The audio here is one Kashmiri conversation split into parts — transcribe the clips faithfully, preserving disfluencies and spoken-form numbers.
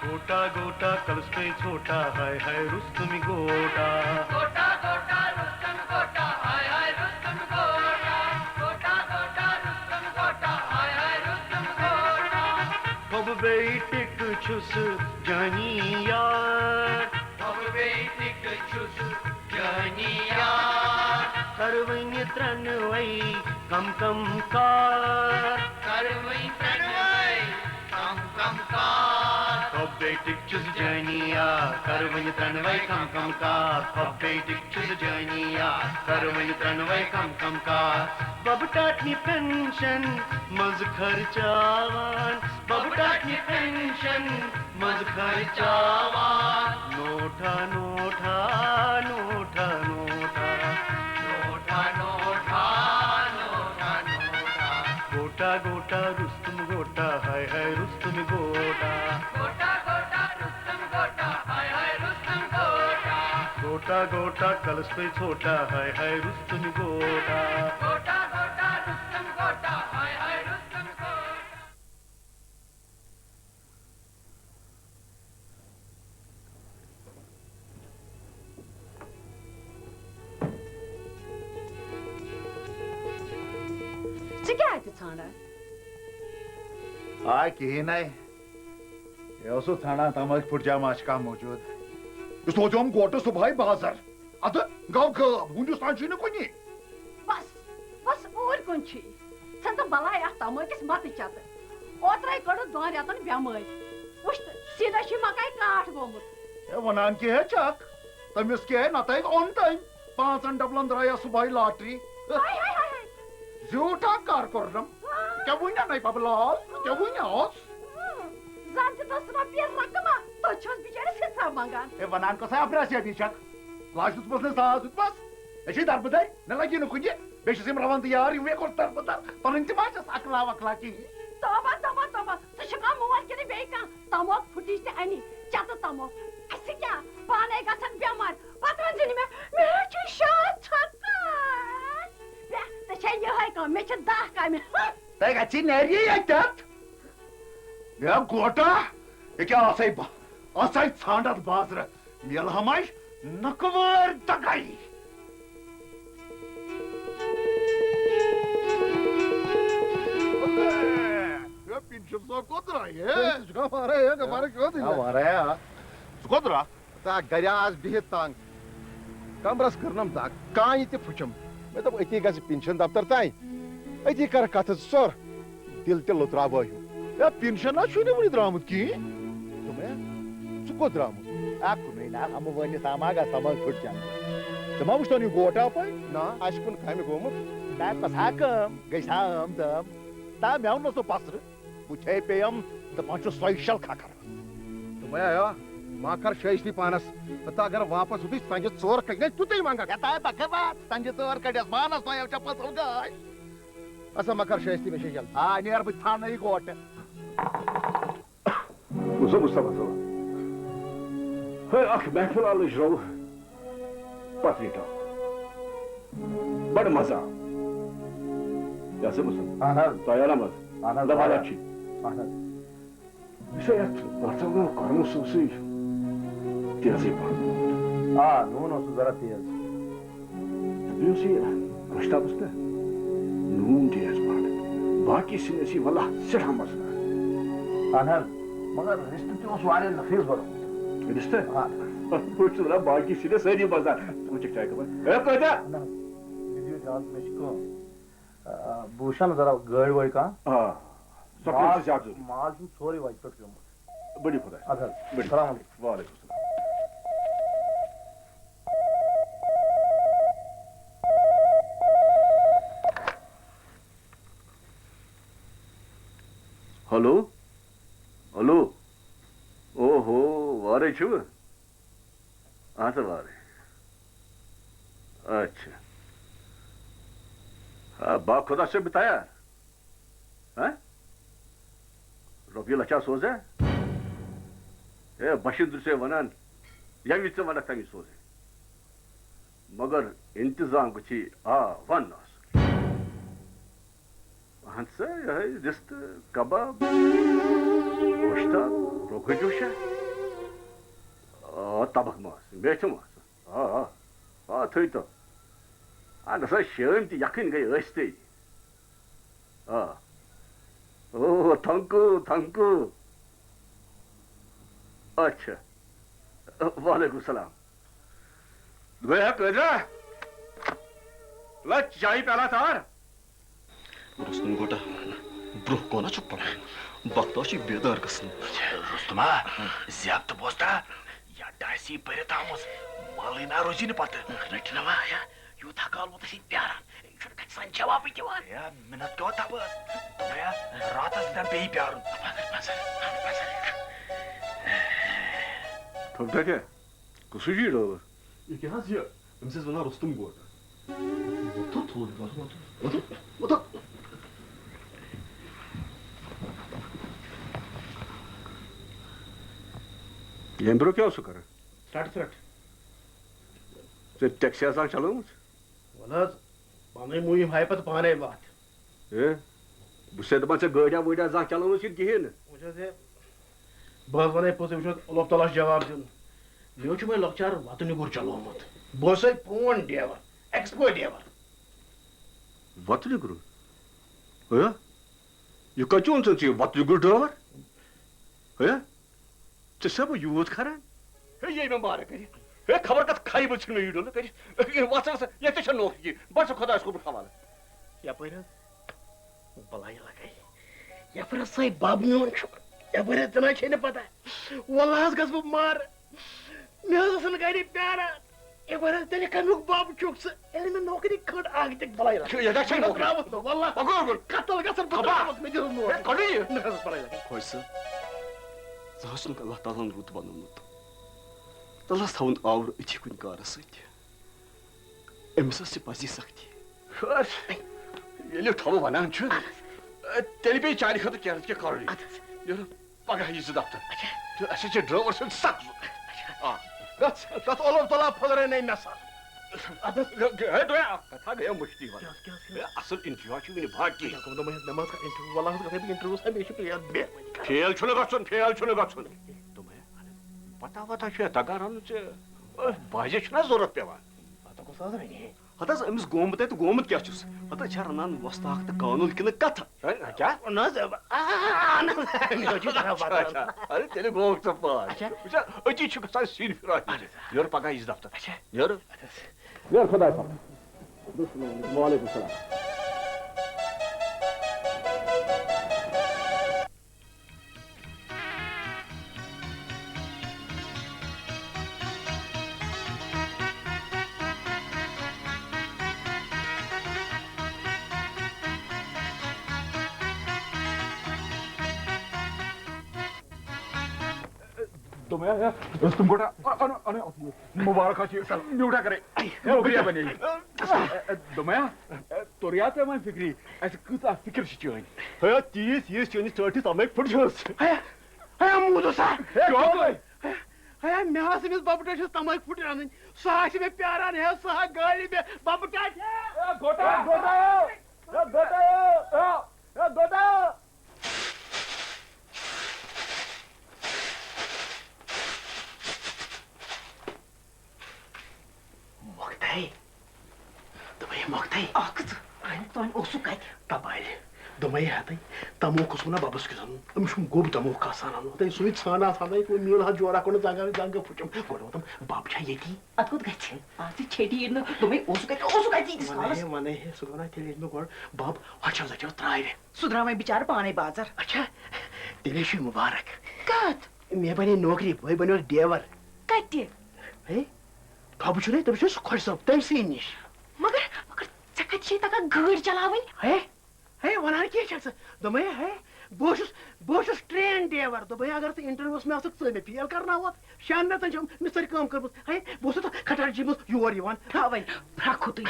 گوٹا گوٹا کلس پہ چھوٹا، ہائے ہائے رستم گوٹا۔ گوٹا گوٹا رستم گوٹا، ہائے ہائے رستم گوٹا۔ گوٹا گوٹا رستم گوٹا، ہائے ہائے رستم گوٹا۔ خب بیٹک چھس جانی یار۔ خب بیٹک چھس جانی یار۔ کر وۄنۍ ترٛنوَے کم کم کار۔ کر وۄنۍ ترٛنوَے کم کم کار۔ خۄب بیٹِک چھُس جٲنی یار، کر وۄنۍ ترٛنوَے کم کم کار۔ خۄب بیٹِک چھُس جٲنی یار، کر وۄنۍ ترٛنوَے کم کم کار۔ ببہٕ ٹاٹنہِ پینشن منٛز خرچاوان، ببہٕ ٹاٹنہِ پینشن منٛز خرچاوان۔ نوٹا، نوٹا، نوٹا، نوٹا۔ نوٹا، نوٹا، نوٹا، نوٹا۔ گوٹا، گوٹا، رستم گوٹا، ہائے ہائے رستم گوٹا۔ گوٹا، گوٹا، رستم گوٹا، ہائے ہائے رستم گوٹا۔ گوٹا، گوٹا، کلس پہ چھوٹا، ہائے ہائے رستم گوٹا۔ گوٹا، گوٹا، رستم گوٹا، ہائے ہائے رستم گوٹا۔ ژٕ کیٛاہ اَتہِ ژھانٛڈان؟ آ، کِہیٖنۍ نَے۔ یہِ اوسُس ژھانٛڈان، تَمٲکۍ پھُٹ جامہ چھِ کانٛہہ موٗجوٗد۔ یہِ سوزیوم گوٹہٕ صُبحٲے بازر۔ اَدٕ گوٚو غٲب، وُنیُس تام چھُے نہٕ کُنی۔ بس، بس، اوٗرۍ کُن چھُے۔ ژھٕن تہٕ بلاے اَتھ تَمٲکِس مَتہٕ چَتہٕ۔ اوترَے کٔڑٕتھ دۄن رٮ۪تَن بٮ۪مٲرۍ۔ وٕچھ تہٕ، سیٖدھا چھُے مَکایہِ کاٹھ گوٚمُت۔ ہے، وَنان کیٛاہ ہے چھَکھ؟ تٔمِس کیٛاہ ہے نَتہٕ ہے اوٚن تٔمۍ۔ پانٛژَن ڈبلَن درٛایہ صُبحٲے لاٹری۔ ہاے، ہاے، ہاے، ہاے۔ زیوٗٹھ ہا کَر کوٚرنَم؟ آ۔ کیٛاہ وَنیٛا نَے بَبہٕ لال؟ کیٛاہ وَنیٛا اوس؟ زن تہِ دس رۄپیہِ رقمہ، تۄہہِ چھِ حظ بِچٲرِس حساب منٛگان؟ ہے، ونان کۄسا افراسیابی چھکھ؟ لاشہِ دیُتمس نے ساس دیُتمس؟ ژےٚ چھے دربٕدر، مےٚ لگی نہٕ کُنہِ۔ بیٚیہِ چھِس یِم رونٛدٕ یار، یِموٕے کوٚر دربٕدر۔ پنٕنۍ تہِ ما چھَس عقلا وقلا کِہیٖنۍ؟ توبہ، توبہ، توبہ، ژٕ چھُکھ آ مول کِنہٕ بیٚیہِ کانٛہہ؟ تموکھ پھُٹِج تہِ اَنی، چَتہٕ تموکھ۔ اَسہِ کیٛاہ؟ پانے گژھن بٮ۪مار، پتہٕ ؤنۍ زِ نہٕ مےٚ، مےٚ حظ چھُ شاہ ژھۄکان۔ بیٚہہ، ژےٚ چھے یِہوٚے کٲم، مےٚ چھِ دَہ کامہِ۔ تۄہہِ گژھِ نٮ۪رِ ییٚتٮ۪تھ۔ ہے گوٹا، یہِ کیٛاہ آسَے با-، آسَے ژھانٛڈَتھ بازرٕ، میلہٕ ہماے نَکھٕ وٲرۍ دَگَے۔ ہے پِنشَن صٲب کوٚت درٛاے، ہے؟ ہے، ژٕ چھُکھا وارَے، ہے، کَپارَے کیٛاہ دٔلیٖل؟ ہے، وارَے، آ۔ ژٕ کوٚت درٛاکھ؟ تا گرِ آس بِہِتھ تنگ۔ کمرس کٔرنم دگ، کانہِ تہِ پھُچم۔ مےٚ دوٚپ، أتی گژھٕ پنشن دفتر تام، أتی کرٕ کتھٕ زٕ ژور، دِل تہِ لوٚژراوٕ ہیوٗ۔ ہے، پنشن نہ چھُے نہٕ وُنہِ درٛامُت کِہیٖنۍ۔ دوٚپمَے، ژٕ کوٚت درٛامُت؟ آ، کُنُے نہ، ہمہٕ وٲنِتھ آما گژھٕ ہمہٕ پھٕٹ جنگ۔ ژےٚ ما وُچھتن یہِ گوٹا پٲے؟ نہ۔ اَسہِ کُن کامہِ گوٚمُت۔ تا کۄس ہا کٲم، گٔژھ ہا ٲم دٲم۔ تا مےٚ ووٚنُس نہٕ پسرٕ۔ بہٕ چھے پیٚیَم دَپان چھُس سۄے شل کھکھر۔ دوٚپمَے آیا، ما کر شٲیِستی پانس۔ ہتا اگر واپس وُتُے سنجہِ ژور کٔڑۍ نَے تیُتُے منٛگکھ۔ یتھ آے بکواس، سنجہِ ژور کٔڑِس پانس، تۄہہِ چھےٚ پٔژھٕل گاے۔ ہسا ما کر شٲیِستی، مےٚ چھے جلدی۔ آ، نیر بہٕ تہِ ژھانٛڈنہٕ یہِ گوٹہٕ۔ وُچھ سا مصطفیٰ صٲب۔ ہے، اکھ محفل آ لٔج رٲوٕ۔ پتہٕ ویٖٹو۔ بڑٕ مزٕ آو۔ یہِ ہسا وُچھ۔ اہن حظ۔ تۄہہِ آو نا مزٕ؟ اہن حظ، دپان واریاہ۔ اَتھ چھُ۔ اہن حظ۔ یہِ چھا یتھ مرژٕوانٛگن کۄرمہٕ سۭتۍ تیزٕے پہن؟ آ، نوٗن اوسُس ذرا تیز۔ بیٚیہِ اوس یہِ گۄشتابس نا نوٗن تیز پہن۔ باقی سِنۍ ٲسۍ یہِ واللہ سٮ۪ٹھاہ مزٕدار۔ اہن حظ، مگر رِستہٕ تہِ اوس واریاہ نفیٖس بنومُت۔ رِستہٕ؟ آ۔ بہٕ چھُس وَنان، باقی چھِ مےٚ سٲری مَزٕ۔ ژٕ وٕچھِکھ چایہِ کَپَر۔ ہے، کۭتیٛاہ؟ نہ، مےٚ دِیِو اِجازت، مےٚ چھِ کٲم۔ آ، بہٕ وٕچھِ ہا نہ ذرا گٲڑۍ وٲڑۍ کانٛہہ۔ آ، سۄ کٲم چھِ مال، زیادٕ ضروٗری۔ مال چھُم سورُے وَتہِ پٮ۪ٹھ پیوٚمُت۔ بٔرِو خۄدایَس۔ اَدٕ حظ، بٔرِو۔ السلام علیکُم۔ وعلیکُم السلام۔ ہیلو؟ ہیلو؟ اوہو، وارے چھُوٕ؟ اہن سا، وارے۔ اچھا۔ آ، با خدا چھُسے بہٕ تیار۔ ہہ؟ رۄپیہِ لچھا سوزے؟ ہے، بشیٖر چھُسے ونان، ییٚمہِ وِزِ ژٕ ونکھ، تَمہِ وِزِ سوزے۔ مگر انتظام گژھی، آ، ون آسُن۔ اہن سا، یہے رِستہٕ، کباب، گۄشتاب، روغن جوشا۔ آ، تبکھ ماز، میتھِ ماز۔ آ، آ، آ، تھٲیتو۔ آ، نسا شٲمۍ تہِ یکھٕنۍ گٔے ٲسۍتٕے۔ آ۔ او، تھنکو، تھنکو۔ اچھا۔ وعلیکم السلام۔ دوٚپمَے، ہے قٲدرا، لَچھ چایہِ پیالہ تار۔ رُستُم گوٚٹا، برٛونٛہہ کُن ہا چھُ پَکُن۔ بختاش چھُ بیدار گژھُن۔ رُستُما، زیب تہٕ بوزتا، یَتھ ڈاسہِ یی بٔرِتھ آمٕژ، مَلٕے نا روزی نہٕ پَتہٕ۔ رٔٹِو نا وۄنۍ، یا، یوٗتاہ کال ووت أسۍ ییٚتہِ پیاران، یہِ چھُنہٕ کَتہِ سان جوابٕے دِوان۔ ہے، مِنت پیوٚو تَپٲرۍ۔ دوٚپمَے، راتَس دِتَن بیٚیہِ پیارُن۔ تھوٚپ ڈاکٹر، کُس چھُ یہِ ڈرٛاوُر؟ یہِ کیٛاہ حظ یہِ؟ أمِس ٲسۍ وَنان رُستُم گوٹہٕ۔ وۄتھُن تھوٚد، وۄتھُن، وۄتھُن، وۄتھُن، وۄتھُن۔ ییٚمہِ برٛونٛہہ کیٛاہ اوسُکھ کران؟ ژھرٛٹہٕ ژھرٛٹہٕ۔ ژےٚ ٹیکسی آسان چلٲومٕژ؟ وَلہٕ حظ، پَنٕنۍ موٗیِم ہایہِ پَتہٕ پانَے وَتھ۔ ہے، بہٕ چھُسے دَپان، ژےٚ گٲڑیٛا وٲڑیٛا زانٛہہ چلٲومٕژ کِنہٕ کِہیٖنۍ نہٕ؟ وٕچھ حظ، ہے، بہٕ حظ وَنَے پوٚز، ژےٚ وٕچھ حظ لۄکٹہِ لۄکچہِ جواب دیُن۔ مےٚ حظ چھُ وۄنۍ لۄکچار وَتہٕ نیُگُر چلومُت۔ بہٕ اوسَے پرٛون ڈیوَر، ایکسپٲرٹ ڈیوَر۔ وَتہٕ نیُگرُن؟ ہے، یہِ کَتہِ اوٚن ژےٚ ژےٚ یہِ وَتہٕ نیُگُر ڈرٛاوَر؟ ہے، ژےٚ چھُسا بہٕ یوٗت کھران؟ ہے، یے مےٚ مارٕ کٔرِتھ۔ ہے، خبر کَتھ کھَے منٛز ژھٕن مےٚ یہِ ڈوٗنہٕ کٔرِتھ۔ ہے، وَس، وَس، ییٚتہِ چھےٚ نوکری۔ بہٕ چھُس خۄدایَس کوٚرمُت حوالہٕ۔ یَپٲرۍ حظ بَلایہِ لَگَے۔ یَپٲرۍ حظ سۄے بَب میون چھُ۔ یَپٲرۍ حظ ژٕ نہ چھے نہٕ پَتہ۔ وَلہٕ حظ گژھٕ بہٕ مارٕ۔ مےٚ حظ ٲسٕن گَرِ پیاران۔ یَپٲرۍ حظ تیٚلہِ کَمیُک بَب چھُکھ ژٕ؟ ییٚلہِ مےٚ نوکری کٔڑ اَکھ دِکھ بَلایہِ لَگَے۔ یہِ، یہِ چھےٚ مےٚ نوکری۔ ترٛاوَتھ نہٕ، وَللہ۔ پَکو، پَکو۔ قتل گژھن بہٕ ترٛاوَتھ، مےٚ دِیِو نوکری۔ ہے، کَڑٕ یہِ۔ نہ حظ، بَلایہِ لَگَے۔ خۄش صٲب، ژٕ حظ چھُنہٕ اللہ تعالیٰ ہَن رُت بَنومُت۔ تَلہٕ حظ تھاوُن آوُر أتھی کُنہِ کارَس سۭتۍ۔ أمِس ٲس یہِ پَزی سختی۔ خٲر، ییٚلہِ یہِ ٹھۄلہٕ وَنان چھُ، تیٚلہِ پیٚیہِ چانہِ خٲطرٕ کینٛہہ نَتہٕ کینٛہہ کَرُن۔ اَدٕ حظ۔ نیرو پَگاہ یی ژٕ دفتر۔ اچھا۔ تہٕ اَسہِ چھِ ڈرٛاوَر سۭتۍ سَتھ ضوٚرَتھ۔ اچھا۔ آ۔ گژھ، گژھ اولو تَلا پھٔلرے نَے مےٚ سا۔ اَدٕ حظ۔ ہے، دویا، کَتھا گٔیو مٔشتٕے وَنان۔ کیٛاہ حظ، کیٛاہ حظ، کیٛاہ حظ؟ ہے، اَصٕل اِنتِہا چھُ وٕنہِ باقی۔ کیٛاہ گوٚو؟ دوٚپمَے حظ، نٮ۪ماز کَر اِنٹروِو، وَلہٕ حظ گژھَے بہٕ اِنٹروِوَس، ہمیشہِ پیٚیہِ اَتھ بیٚہوٕنۍ۔ فیل چھُنہٕ گژھُن، فیل چھُنہٕ گژھُن۔ دوٚپمَے، پتہ وتہ چھُ، تگارن ژےٚ، أتھۍ باجہِ چھُنہ ضروٗرت پٮ۪وان۔ پتہ کُس حظ رنہِ ہے؟ ہتہٕ حظ أمِس گوٚمُت ہے تہٕ گوٚمُت کیٛاہ چھُس؟ ہتہٕ حظ چھا رنان وۄستہٕ اکھ تہٕ قانوٗن کِنہٕ کتھٕ؟ ہے، کیٛاہ؟ نہ حظ، آ، نہ حظ، مےٚ چھُ کران اچھا، پتہ۔ اچھا۔ اَدٕ تیٚلہِ گوٚوُکھ ژٕ پاس۔ اچھا۔ وٕچھ حظ، أتی چھُ گژھان سِنۍ پھِران۔ اچھا۔ یورٕ پکان یہِ چھُ دفتر۔ اچھا۔ یورٕ۔ اچھا۔ یورٕ خۄداے پتھ۔ وعلیکم السلام۔ دوٚپمَے ہا، ہے، رُستُم گوٚٹا، اَ-، اَنو، اَنو اَتھ یہِ مُبارک حظ چھِ یہِ، چلو، نیوٗٹھا کَرَے۔ ہے، اوکریا بَنے۔ اے، اے، دوٚپمَے ہا، اے، توٚر یا ژےٚ وۄنۍ فِکری، اَسہِ کۭژاہ فِکر چھِ چٲنۍ؟ ہے، تیٖژ ییٖژ چٲنِس ٹٲٹھِس تَمَے پھٕٹرٲوٕس۔ ہے، ہے، موٗدُس ہا۔ ہے، چوب ہے۔ ہے، مےٚ ٲس أمِس بَبہٕ ٹٲٹھِس تَمَے پھٕٹراونٕنۍ۔ سُہ آسہِ مےٚ پیاران، ہے، سُہ ہا گالہِ مےٚ بَبہٕ ٹاٹھے۔ ہے، گوٚٹا، گوٚٹا، ہے، گوٚٹا، ہے، ہے، گوٚٹا۔ مۄختَے۔ دوٚپمَے، مۄختَے۔ اَکھ ژٕ۔ اَہَن، تۄہہِ اوسُو کَتہِ؟ تَبالہِ۔ دوٚپمَے، ہَتَے، تَموکھ اوس وَنان بَبَس کیُتھ اَنُن۔ أمِس چھُم گوٚب تَموکھ کاسان اَنُن۔ تَے سُے ژھانٛڈان، ژھانٛڈان، یہِ میون ہا جورا کوٚڑ زنٛگہٕ، زنٛگہٕ پھُچُم۔ گۄڈٕ وَنتَم، بَب چھا ییٚتی؟ اَتھ کوٚت گژھِ؟ اَتھ چھِ چھٹی ییٚتہِ نہٕ۔ دوٚپمَے، اوسُو کَتہِ؟ اوسُو کَتہِ ییٖتِس وَنے کالَس؟ ہے، وَنے ہے، سُہ وَنان، تیٚلہِ ییٚلہِ مےٚ گۄڈٕ بَب ہۄچھَن زَچھَو ترٛاوِ۔ سُہ درٛاو وۄنۍ بِچارٕ پانَے بازَر۔ اچھا، تیٚلے چھُے مُبارک۔ کَتھ؟ مےٚ بَنے نوکری، بہٕ بَنیوس ڈیوَر۔ کَتہِ؟ ہے، بَبہٕ چھُنَے، تٔمِس چھُ سُہ خۄش صٲب، تٔمۍ سٕے نِش۔ مگر، مگر ژےٚ کَتہِ چھے تَگان گٲڑۍ چلاوٕنۍ؟ ہے، ہے، وَنان کیٛاہ چھَکھ ژٕ؟ دوٚپمَے، ہے، بہٕ چھُس، بہٕ چھُس ٹرٛین ڈیوَر۔ دوٚپمَے، اگر ژٕ اِنٹروِوَس منٛز آسَکھ، ژٕ مےٚ فیل کَرناوَتھ۔ شٮ۪ن رٮ۪تَن چھَم مِستٔرۍ کٲم کٔرمٕژ۔ ہے، بہٕ اوسُس تَتھ کھٹاڑ جی منٛز یور یِوان۔ تھاوَے، پھرٛکھ ہوٚتُے۔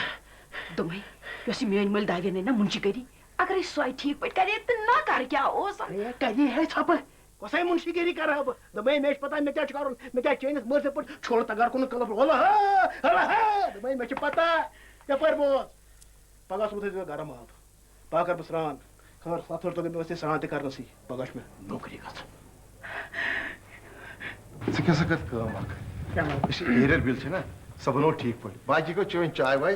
دوٚپمَے، یۄس یہِ میٛٲنۍ مٲلۍ دَگہِ نَے نہ مُنشی گٔری، اگرے سۄے ٹھیٖک پٲٹھۍ کَرِ ہے تہٕ نہ کَرِ کیٛاہ اوس؟ ہے، کَرِ ہے ژھۄپہٕ۔ کۄسے مُنشی گٔری کَرٕ ہا بہٕ؟ دوٚپمَے، مےٚ چھِ پَتہ مےٚ کیٛاہ چھُ کَرُن۔ مےٚ کیٛاہ چٲنِس مٲلۍ سٕنٛدۍ پٲٹھۍ چھۄلہٕ تَگار کُنُن کَلَس؟ وَلہٕ ہا، وَلہٕ ہا۔ دوٚپمَے، مےٚ چھِ پَتہ۔ یَپٲرۍ بوز۔ پگاہ صُبحَس تھٲیزِ مےٚ گرم آب۔ پگاہ کَرٕ بہٕ سرٛان۔ خٲر، ستھ ٲٹھ دۄہ گٔے مےٚ ٲسۍ سرٛان تہِ کرنَسٕے۔ پگاہ چھُ مےٚ نوکری گژھُن۔ ژٕ کیٛاہ سا کر کٲم اکھ؟ کیٛاہ؟ یُس یہِ arrear bill چھِ نا، سۄ بناو ٹھیٖک پٲٹھۍ۔ باقی گوٚو چٲنۍ چاے واے،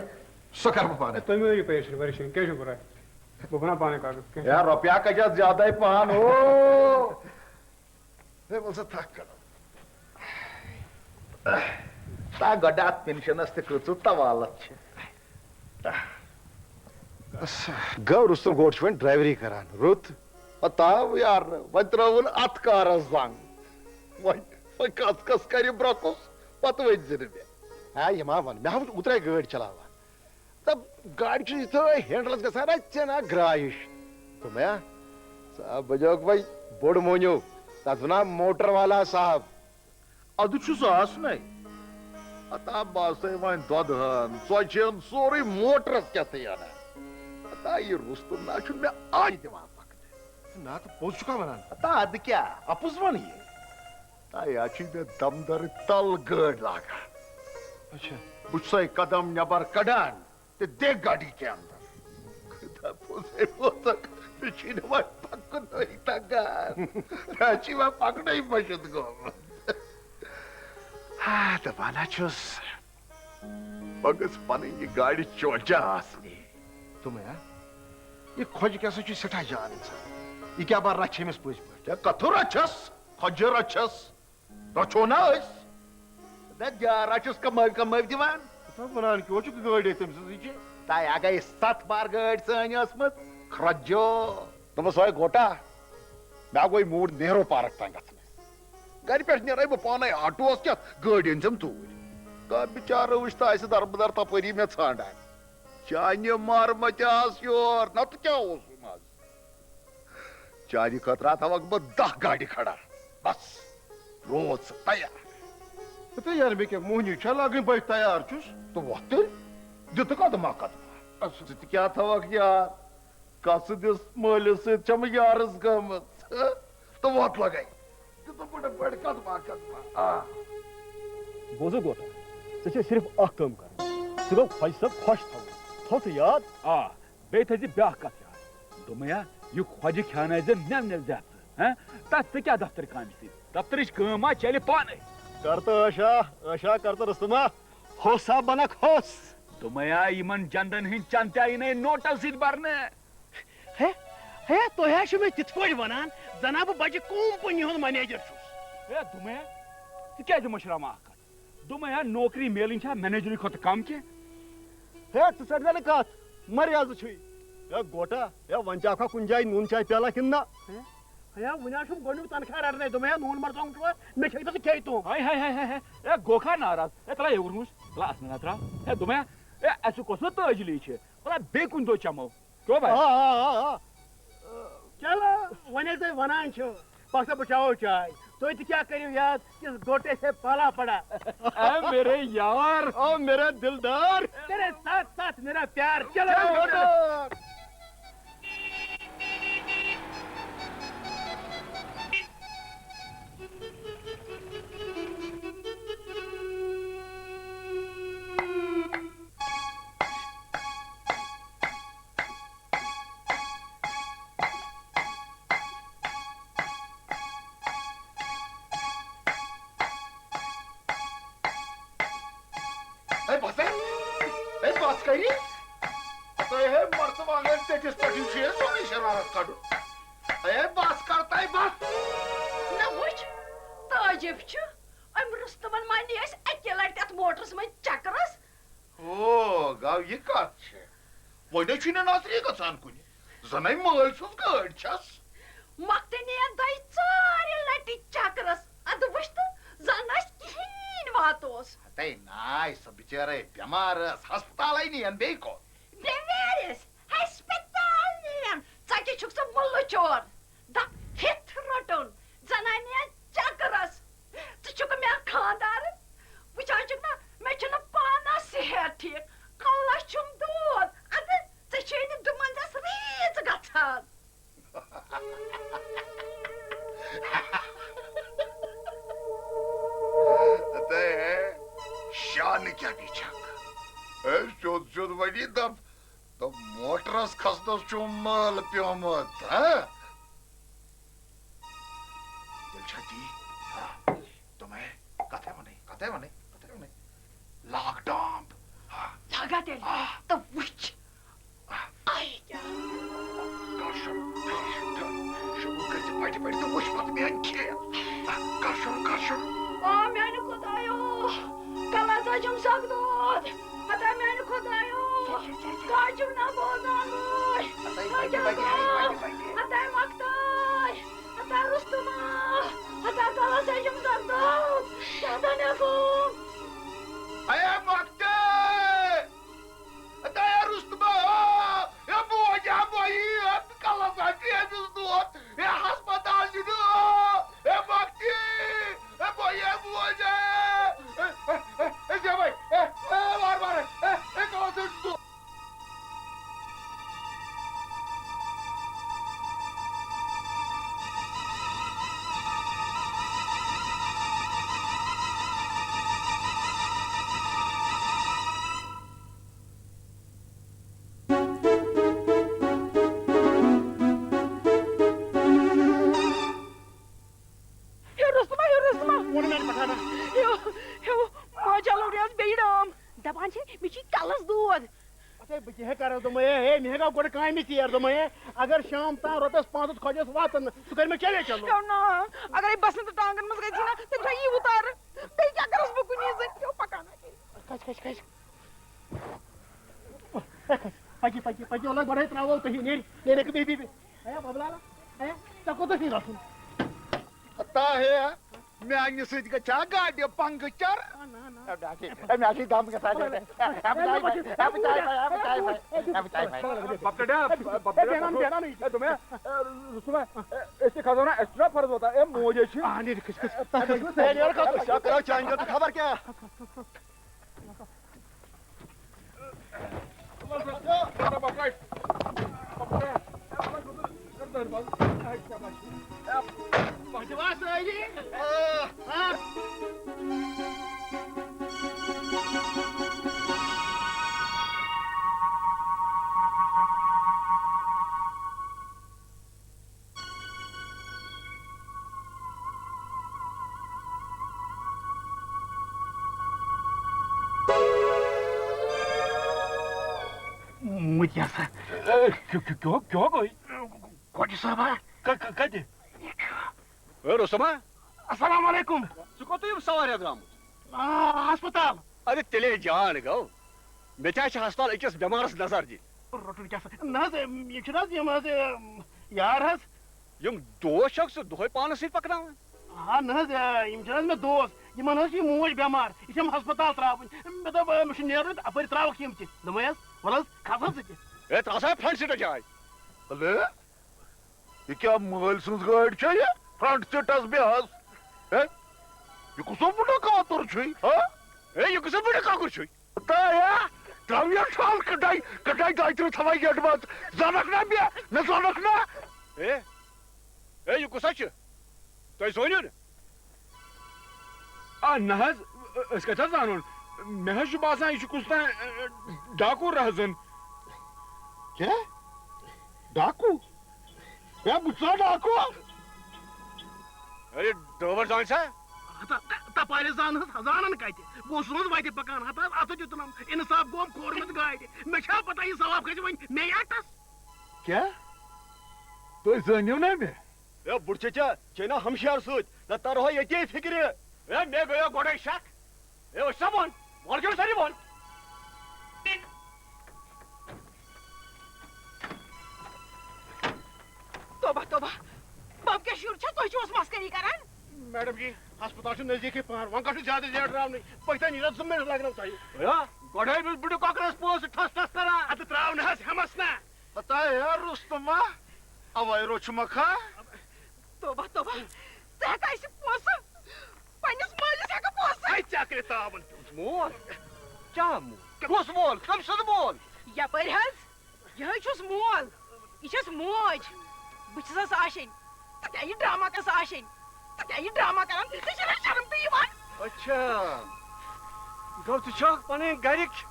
سۄ کر بہٕ پانے۔ ہے، تُہۍ مہٕ ہیٚیِو پریشر وریشر، کینٛہہ چھُنہٕ پرواے۔ بہٕ بناو پانے کاغذ، کینٛہہ چھُنہٕ۔ یا رۄپیہِ اکھ کجا زیادَے پہن ہو۔ ہے، وَل سا تھکھ کڑو۔ تا گۄڈٕ اَتھ پینشنس تہِ کۭژٕو طوالت چھِ۔ گوٚو رُستُم گوٹھ چھُ وۄنۍ ڈرایوری کران۔ رُت۔ ہتا یار، وۄنۍ ترٲوٕن اَتھ کارس زنگ۔ وۄنۍ، وۄنۍ کس کس کرِ برۄنٛہہ کُس، پتہٕ ؤنۍ زِ نہٕ مےٚ۔ ہا، یہِ ما وَن، مےٚ ہا وٕچھ اوترے گٲڑۍ چلاوان۔ تہٕ گاڑِ چھُ یِتھٲے ہینڈلس گژھان، رَژھِ نا گرٛاے ہِش۔ دوٚپمَے، ہا، ژٕ ہا بنیوکھ وۄنۍ بوٚڑ مونیو، تَتھ وَنان موٹر والا صاحب۔ اَدٕ چھُس آسنَے۔ ہتا باسے وۄنۍ دۄدٕ ہن، ژۄچہِ ہن، سورُے موٹرس کیٛاہ تھٲے اَنان۔ ہتا یہِ رُستُم نا چھُنہٕ مےٚ اَتھِ دِوان پکنہٕ۔ نا تہٕ پوٚز چھُکھا وَنان؟ ہتا اَدٕ کیٛاہ، اَپُز وَنہٕ یہِ۔ ہتا یہِ چھُے مےٚ دمدرٕ تل گٲڑۍ لاگان۔ اچھا۔ بہٕ چھُسے قدم نٮ۪بر کڑان، تہٕ دِ گاڑی کے اندر۔ خدا پوزے پوزک، مےٚ چھُے نہٕ وۄنۍ پکنُے تگان۔ مےٚ چھُے وۄنۍ پکنُے مٔشِتھ گوٚمُت۔ ہا، دپان ہا چھُس، بہٕ گٔژھ پنٕنۍ یہِ گاڑِ چونچہ آسنہِ۔ دوٚپمَے ہا، یہِ کھۄجہِ کیٛاہ سا چھُ سٮ۪ٹھاہ جان اِنسان۔ یہِ کیٛاہ بہٕ رچھِ أمِس پٔزۍ پٲٹھۍ؟ ہے، کتھٕ رچھس؟ کھۄجہِ رچھس؟ رچھو نا أسۍ۔ دَپ، دیارا چھُس کمٲوۍ کمٲوۍ دِوان۔ ژٕ وَنان کیٛاہ چھُکھ گٲڑۍ تٔمۍ سٕنٛزٕے چھِ؟ تۄہہِ ہا گٔے ستھ بار گٲڑۍ سٲنۍ ٲسمٕژ۔ کھرٛۄجو۔ دوٚپمَس، "وَے گوٹا، مےٚ ہا گوٚے موٗڈ نہروٗ پارک تام گژھنَس۔ گرِ پٮ۪ٹھ نیرَے بہٕ پانَے آٹوٗوَس کٮ۪تھ، گٲڑۍ أنۍ زٮ۪م توٗرۍ۔" گا بِچارٕ وٕچھ تہٕ آسہِ دربٕدر تَپٲری مےٚ ژھانٛڈان۔ چانہِ مارمَتہِ آس یور، نَتہٕ کیٛاہ اوسُم آز؟ چانہِ خٲطرٕ ہا تھاوکھ بہٕ دَہ گاڑِ کھڑا۔ بس، روز ژٕ تیار۔ ہتے یار، مےٚ کیٛاہ موہنی چھا لاگٕنۍ، بہٕ تیار چھُس۔ تہٕ وۄتھ تیٚلہِ، دِ تہٕ قدما قدما۔ ژٕ تہِ کیٛاہ تھاوکھ یار؟ کَسہٕ دِس مٲلِس سۭتۍ چھَم یارٕز گٔمٕژ۔ تہٕ وۄتھ لگے۔ دِ ژٕ بٔڑٕ بٔڑٕ قدما قدما۔ آ۔ بوزو گوٹا، ژےٚ چھےٚ صرف اکھ کٲم کرٕنۍ۔ ژٕ گوٚو خۄجہِ صٲب خۄش تھاوُن۔ تھوٚو ژٕ یاد؟ آ۔ بیٚیہِ تھٲیزِ بیٛاکھ کَتھ یاد۔ دوٚپمَے ہا، یہِ خۄجہِ کھیٛانٲوزِ نٮ۪و نٮ۪و زیادٕ ژٕ، ہہ؟ تَتھ ژٕ کیٛاہ دفتر کامہِ سۭتۍ؟ دفترٕچ کٲم ما چلہِ پانَے؟ کر تہٕ عٲشا، عٲشا کر تہٕ رُستُما، ہوسا بنکھ ہوس۔ دوٚپمَے ہا، یِمَن جندَن ہٕنٛدۍ چند تہِ آیہِ نَے نوٹَو سۭتۍ بَرنہٕ۔ ہے، ہے، تُہۍ ہا چھِو مےٚ تِتھ پٲٹھۍ وَنان، زَن ہا بہٕ بَجہِ کمپنی ہُنٛد منیجر چھُس۔ ہے، دوٚپمَے ہا، ژٕ کیٛازِ مٔشراوان اَکھ کَتھ؟ دوٚپمَے ہا، نوکری میلٕنۍ چھا منیجرٕے کھۄتہٕ کم کینٛہہ؟ ہے، ژٕ ژَٹھ زَنہٕ کَتھ، مریضہٕ چھُے۔ ہے، گوٹا، ہے، وۄنۍ ژےٚ آکھا کُنہِ جایہِ نوٗن چاے پیالہ کِنہٕ نہ؟ ہے، ہے، وُنہِ حظ چھُم گۄڈٕنیُک تنخواہ رَٹنَے، دوٚپمَے ہا، نوٗن مرژٕوانٛگُن چھُوا؟ مےٚ چھِ أکۍ دۄہ ژٕ کھیٚیہِ تِم۔ ہے، ہے، ہے، ہے، ہے، ہے، گوٚو کھا ناراض؟ ہے، تَلہ یہِ ووٚنمُس، تَلہ اَتھ منٛز ترٛاو۔ ہے، دوٚپمَے ہا، ہے، اَسہِ کۄس نہٕ تٲجلی چھِ؟ وَلہ بیٚیہِ کُنہِ دۄہ چَمو۔ کیوں بھائی؟ آ، آ، آ، آ۔ چلو، وۄنۍ ییٚلہِ تُہۍ وَنان چھِو، پَکھ سا بہٕ چاوو چاے۔ تُہۍ تہِ کیٛاہ کٔرِو یاد، کِس گوٹے سے پالا پڑا۔ اے میرے یار۔ او میرا دلدار۔ تیرے ساتھ ساتھ میرا پیار۔ چلو۔ چلو۔ ہے بس ہے، ہے بس کری۔ تۄہہِ ہے مرژٕوانٛگن ژٔٹِس پٮ۪ٹھ چھُ ہے سورُے شرارت کڑُن۔ ہے بس کر تۄہہِ بس۔ نہ وٕچھ، تعجب چھُ، أمۍ رُستُمن ما نی أسۍ اَکہِ لٹہِ تتھ موٹرس منٛز چکرس؟ او، گوٚو یہِ کتھ چھےٚ۔ وۄنۍ ہے چھُے نہٕ نظرے گژھان کُنہِ۔ زَنَے مٲلۍ سٕنٛز گٲڑۍ چھَس۔ مۄختہٕ نِیَن دۄیہِ ژورِ لٹہِ چکرس۔ اَدٕ وٕچھ تہٕ، زَن آسہِ کِہیٖنۍ واتوس۔ ہتے ناے، سۄ بِچٲرے بٮ۪مار ٲس، ہسپتالے نِیَن بیٚیہِ کوٚت؟ بیٚمٲرِس ہسپتال نِیَن۔ ژَکہِ چھُکھ ژٕ مُلہٕ چور۔ دپ ہِتھ روٚٹُن، زنانہِ چکرس۔ ژٕ چھُکھ مےٚ خانٛدارٕنۍ؟ وٕچھان چھُکھ نا، مےٚ چھُنہٕ پانس صحت ٹھیٖک، کلس چھُم دود۔ اَدٕ ژےٚ چھے نہٕ دُمنزس ریٖژ گژھان۔ اتے شانہٕ کیٛاہ بیچھکھ؟ اے سیوٚد سیوٚد ؤنی دپ، تہٕ موٹرس کھسنس چھُم مٲل پیومُت، ہہ؟ تیٚلہِ چھا تی؟ ہہ؟ دوٚپمَے، کَتھَے وَنَے، کَتھَے وَنَے، کَتھَے وَنَے۔ لاگ ڈامب۔ ہہ؟ لاگا تیٚلہِ۔ آ۔ تہٕ وٕچھ۔ آ۔ آے کیٛاہ؟ کر شروع، کر شروع، کر۔ شروع کر ژٕ بَڑِ بَڑِ تہٕ وٕچھ پَتہٕ میٛٲنۍ کھیل۔ آ، کر شروع، کر شروع۔ آ، میٛانہِ خۄدایو، کَلَس حظ چھُم سَگ دود۔ ہتا میانہِ خۄدایو، کاجو نہ بوزان وٲے۔ ہتا مۄختار، ہتا رُستُما، ہتا کلس اجم دردو، شہدن یقوم۔ اے مۄختار، ہتا رُستُما، اے بوے، اے بوے، اے کلس اجم دود۔ ہے، ہسپتال چھُ نہٕ۔ ہے، مۄختی۔ ہے، بہٕ، ہے، بہٕ، ہے، ہے، ہے، ہے، زیوَے۔ ہے، ہے، وارٕ وارٕ۔ ہے، ہے، کَوَس حظ چھُ دۄہ۔ ہیو رُستُما، ہیو رُستُما۔ ووٚن مےٚ پَتہٕ ہنا۔ ہیو، ہیو، ماجہِ لوٚڑ یَس بیٚیہِ ڈام۔ دَپان چھے، مےٚ چھُے کَلَس دود۔ اَتھے بہٕ کیٛاہ کَرٕ دوٚپمَے، ہے، مےٚ ہیٚکا گۄڈٕ کامہِ ژیر دوٚپمَے، ہے۔ اگر شام تام رۄپیَس پانٛژھ ہَتھ کھۄتہٕ یۄس واتَن نہٕ، ژٕ کَر مےٚ چلے چلو۔ ہیو نا، اگرے بَسَنت ٹانٛگَن منٛز گژھی نا، تیٚلہِ چھا یی وُتارٕ؟ تیٚلہِ کیٛاہ کَرَس بہٕ کُنی زٔنۍ؟ ہیو پَکان ہا۔ کھَس، کھَس، کھَس۔ پکی، پکی، پکی، وَلہٕ گۄڈَے ترٛاوو تُہی، نیرِ، نیرِ، بِہِو، بِہِو، بِہِو۔ ہے، بَبہٕ لالا، ہے، ژےٚ کوٚت اوسُے گژھُن؟ ہتا ہے، میٛانہِ سۭتۍ گژھِ ہا گاڑِ پنٛکچر؟ آ، نہ، نہ۔ ہے، مےٚ ہا چھِ، ہے، مےٚ ہا چھِ دَم گژھان۔ ہے، ہے، بہٕ چاے پھاے، ہے، بہٕ چاے پھاے، ہے، بہٕ چاے پھاے، ہے، بہٕ چاے پھاے۔ بَبہٕ کَڑیا، بَبہٕ کَڑیا۔ ہے، بیٚہنا، بیٚہنا نہٕ ییٚتہِ۔ ہے، دوٚپمَے، ہے، رُستُم، ہے، أسۍ تہِ کھسو نا، اَسہِ چھُنہ فرض واتان، ہے، موج ہے چھِ۔ آ، نیٖرِو، کھٔسِو، کھٔسِو۔ ہے، نیرٕ کَتھ؟ أسۍ ہا کَرو چانہِ خٲطرٕ خبر کیٛاہ۔ مُتہِ ہسا۔ اے، کیٛاہ، کیٛاہ، کیٛاہ، کیٛاہ گوٚو؟ گۄڈٕ صٲبا۔ ک-، ک-، کتہِ؟ اے، رُستما۔ السلام علیکم۔ ژٕ کوٚت یِم سوارِ درٛامُت؟ آ، ہسپتال۔ اَدٕ تیٚلے جان گوٚو۔ مےٚ تہِ ہا چھِ ہسپتال أکِس بٮ۪مارس نظر دِنۍ۔ روٚٹُن کیٛاہ سا؟ نہ حظ، یِم چھِنہٕ حظ یِم حظ، یار حظ۔ یِم دوس چھکھ ژٕ دۄہے پانس سۭتۍ پکناوان؟ آ، نہ حظ، آ، یِم چھِنہٕ حظ مےٚ دوس۔ یِمن حظ چھِ یہِ موج بٮ۪مار، یہِ چھَم ہسپتال ترٛاوٕنۍ۔ مےٚ دوٚپ، آ، مےٚ چھُ نیرُن، اَپٲرۍ ترٛاوَکھ یِم تہِ۔ دوٚپمَے حظ، وَلہٕ حظ، کھس حظ ژٕ تہِ۔ ہے، ترٛاو سا فرنٹ سیٖٹس جاے۔ ہلو، یہِ کیٛاہ مٲلۍ سٕنٛز گٲڑۍ چھےٚ یہِ؟ فرنٹ سیٖٹس بیٚہہ حظ۔ ہے، یہِ کُس بُڈٕ کاتُر چھُے، ہا؟ ہے، یہِ کُس بُڈٕ کۄکُر چھُے؟ تہٕ یا، ترٛاو یہِ ٹھل کٔٹاے، کٔٹاے دۄیہِ ترٕٛہ تھاوان یٔڈ منٛز۔ زانکھ نا مےٚ، مےٚ زانکھ نا۔ اے، اے، یہِ کُس حظ چھُ؟ تۄہہِ زٲنِو نہٕ؟ آ، نہ حظ، أسۍ کَتہِ حظ زانون؟ مےٚ حظ چھُ باسان، یہِ چھُ کُس تام، ڈاکوٗ رہزن۔ کیٛاہ؟ ڈاکوٗ؟ ہے، بہٕ چھُسا ڈاکوٗ؟ اے، ڈرٛیوَر زانہِ سا؟ ہتا، ت-، تپارِ زان حظ، زانن کتہِ؟ بہٕ اوسُس نہٕ حظ وتہِ پکان، ہتا حظ اتھٕ دیُتنم، انصاف گوم، کھورمس گاڑِ۔ مےٚ چھا پتہ یہِ ثواب کھسہِ وۄنۍ مےٚ یا ٹس؟ کیٛاہ؟ تُہۍ زٲنِو نا مےٚ؟ اے بُڈٕ چچا، ژے نا ہمشیرٕ سۭتۍ، نہ ترہو ییٚتے فکرِ۔ اے، مےٚ گٔیو گۄڈے شک۔ اے، أسۍ سا بۄن، وۄلہٕ کیٛاہ سٲری بۄن۔ توبہ، توبہ۔ بب کیٛاہ شُر چھا؟ تُہۍ چھِو حظ مسخری کران؟ میڈم جی، ہسپتال چھُ نزدیٖکٕے پہن، وۄنۍ کتھ چھُ زیادٕ لیٹ راونٕے؟ پٔکۍ تھا نیٖرِتھ زٕ منٹ لگنو تۄہہِ۔ ہے، گۄڈے أمِس بُڈٕ کۄکرس پونٛسہٕ ٹھس ٹھس کران۔ ادٕ ترٛاو نہ حظ ہٮ۪مس نہ۔ ہتا ہے رُستُما، اوے روٚچھمکھا۔ توبہ، توبہ، ژٕ ہٮ۪کہٕ اسہِ پونٛسہٕ، پننِس مٲلِس ہٮ۪کہٕ پونٛسہٕ۔ ہے، ژےٚ کٔرِتھ تاوَن پیوٚو۔ مول؟ کیٛاہ مول؟ کُس مول؟ کٔمۍ سُنٛد مول؟ یپٲرۍ حظ، یِہوٚے چھُس مول، یہِ چھَس موج۔ بہٕ چھَسَس آشِنۍ۔ تہٕ کیٛاہ یہِ ڈرامہ کَس آشِنۍ؟ تہٕ کیٛاہ یہِ ڈرامہ کران؟ ژےٚ چھےٚ نہ شرم تہِ یِوان؟ اچھا، گوٚو ژٕ چھَکھ پنٕنۍ گرِکۍ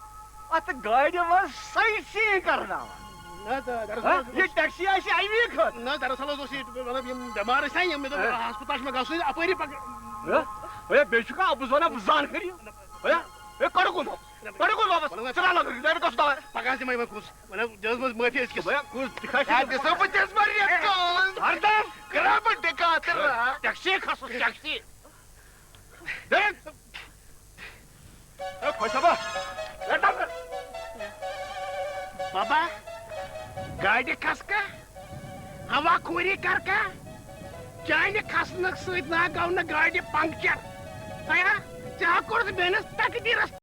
اتھ گاڑِ منٛز سایٹ سیٖنگ کرناوان۔ نہ، د-، دراصل ہہ؟ حظ یہِ اوس، ٹیکسی آسہِ اَمی خٲطرٕ۔ نہ، دراصل حظ اوس یہِ، مطلب، یِم بٮ۪مار ٲسۍ نا، یِم مےٚ دوٚپ، ہہ؟ ہسپتال چھُ مےٚ گژھُن، اَپٲری پکہٕ۔ ہہ؟ ہے، بیٚیہِ چھُکھا بہٕ وَنان، بہٕ زانہٕ کٔرِو۔ ہے، ہے، کَڑُکھ وۄنۍ واپس۔ کَڑُکھ وۄنۍ واپس۔ ژٕ کَر لَگَکھ؟ ژٕ کَر کَس دَوا؟ پَکان چھِ مےٚ وۄنۍ کُس؟ وَنان، دِ حظ منٛز معٲفی أزکِس۔ ہے، کُس؟ تہِ کھا چھِ ہے، دِسا بہٕ دِس واریاہ کٲم۔ ہردم! کرا بہٕ ڈِکا تہٕ را۔ ٹیکسی کھسو، ٹیکسی۔ ہے، خۄش صٲبہ، ہے، ڈاکٹر۔ بابا، گاڑِ کھس کا؟ ہوا خوری کر کا؟ چانہِ کھسنہٕ سۭتۍ نا گوٚو نہٕ گاڑِ پنکچر۔ ہیا، ژےٚ ہا کوٚرُتھ میٲنِس تقدیرس